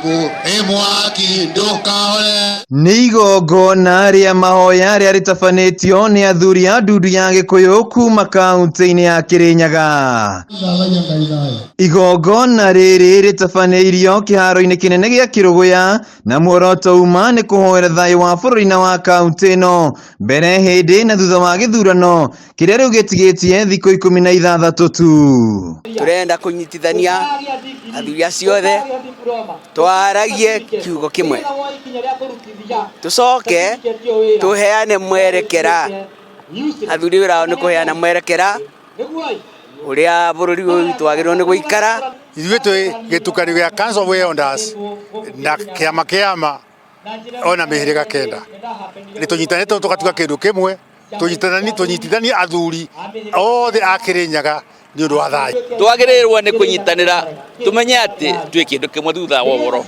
Ngũ ĩ mwaki ndũkahore. Nĩ igongona rĩa mahoya rĩa rĩtabanĩtio nĩ athuri a ndundu ya Gĩkũyũ kuma kaunti-inĩ ya Kĩrĩnyaga. Igongona rĩrĩ rĩtabanĩirio kĩharo-inĩ kĩnene gĩa Kĩrũgũya na muoroto uma nĩ kũhoera thayũ wa bũrũri na wa kaunti ĩno mbere, hĩndĩ na thutha wa gĩthurano kĩrĩa rĩu gĩtigĩtie thikũ 16 tu. Turenda kunyitithania athuri acio othe twaragie kiugo kimwe, tucoke tuheane mwerekera. Athuri wĩra wao nĩ kũheana mwerekera ũrĩa bũrũri ũyũ witũ wagĩrĩirwo nĩ gũikara. Ithuĩ twĩ gĩtukanio gĩa Council of Elders na kĩama kĩama ona mĩhĩrĩga 9 nĩ tũnyitanĩte tũgatuĩka kĩndũ kĩmwe, tũnyitithanie athuri othe a Kĩrĩnyaga nĩ ũndũ wa thayũ. Twagĩrĩirwo nĩ kũnyitanĩra tũmenye atĩ twĩ kĩndũ kĩmwe thutha wa ũhoro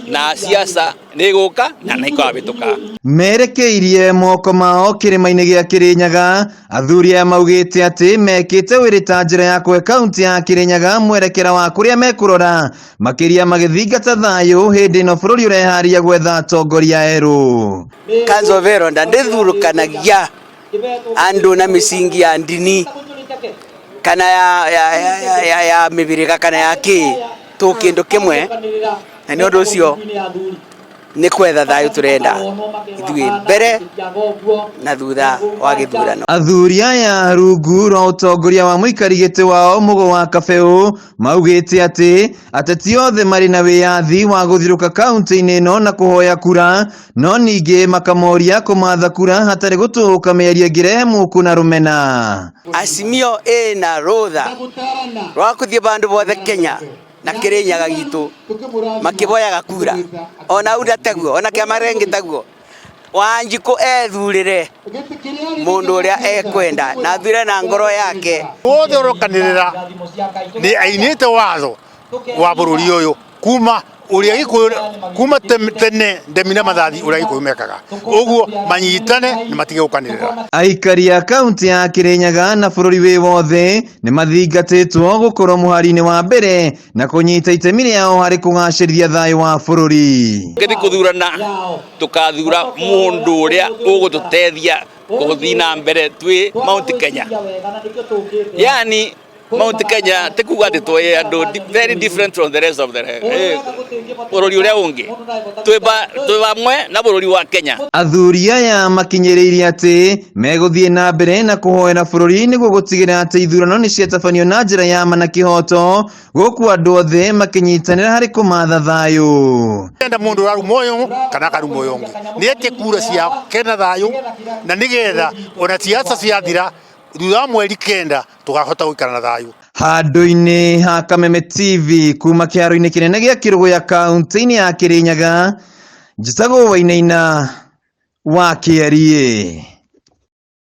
na siasa nĩ ĩgũka na nĩ ĩkahĩtũka. Merekeirie moko mao kĩrĩma-inĩ gĩa Kĩrĩnyaga, athuri aya maugĩte atĩ mekĩte wĩrĩ ta njĩra ya kũhe kaunti ya Kĩrĩnyaga mwerekera wa kũrĩa mekũrora, makĩria magĩthingata thayũ hĩndĩ ĩno bũrũri ũreharĩria gwetha atongoria erũ. Council of Elders ndĩthurũkanagia andũ na mĩcingi ya ndini kana ya mĩbĩrĩga kana ya kĩ, tũ kĩndũ kĩmwe, na nĩ ũndũ ũcio nĩ kwetha thayũ tũrenda ithuĩ mbere na thutha wa gĩthurano. Athuri aya rungu rwa ũtongoria wa mũikari gĩtĩ wao Mũgo wa Kabeũ maugĩte atĩ ateti othe marĩ na wĩyathi wa gũthiũrũka kaunti-inĩ ĩno na kũhoya kura, no ningĩ makamoria kũmatha kura hatarĩ gũtũũka mĩario ĩngĩrehe muku na rũmena. Azimio ĩna rũtha rwa kũthiĩ bandũ bothe Kenya na Kĩrĩnyaga gitũ makĩboyaga kura, ona UDA taguo, ona kĩama rĩngĩ taguo. Wanjikũ ethurĩre mũndũ ũrĩa ekwenda na athure na ngoro yake. Wothe ũrokanĩrĩra nĩ ainĩte watho wa bũrũri ũyũ kuma ũrĩa Gĩkũyũ kuma tene ndemi na mathathi ũrĩa Gĩkũyũ mekaga, ũguo manyitane na matige gũkanĩrĩra. Aikari a kaunti ya Kĩrĩnyaga na bũrũri wĩ wothe nĩ mathingatĩtwo gũkorwo mũhari-inĩ wa mbere na kũnyita itemi rĩao harĩ kũgacĩrithia thayũ wa bũrũri. Gĩthiĩ kũthurana tũkathura mũndũ ũrĩa ũgũtũteithia gũthiĩ na mbere twĩ Mount Kenya. Yani Mount Kenya ti kuga atĩ twĩ andũ very different from the rest of the bũrũri ũrĩa ũngĩ, twĩ hamwe na bũrũri wa Kenya. Athuri aya makinyĩrĩirie atĩ megũthiĩ na mbere na kũhoera bũrũri nĩguo gũtigĩrĩra atĩ ithurano nĩ ciatabanio na njĩra ya ma na kĩhooto, gũkũ andũ othe makĩnyitanĩra harĩ kũmatha thayũ. Enda mũndũ ũraruma ũyũ kana akaruma ũyũ ũngĩ nĩ etie kura ciake na thayũ, na nĩgetha ona siasa ciathira thutha wa mweri 9 tũkahota gũikara na thayũ. Handũ-inĩ ha Kameme TV kuma kĩharo-inĩ kĩnene gĩa Kĩrũgũya kaunti-inĩ ya Kĩrĩnyaga, njĩtagwo Wainaina wa Kĩariĩ.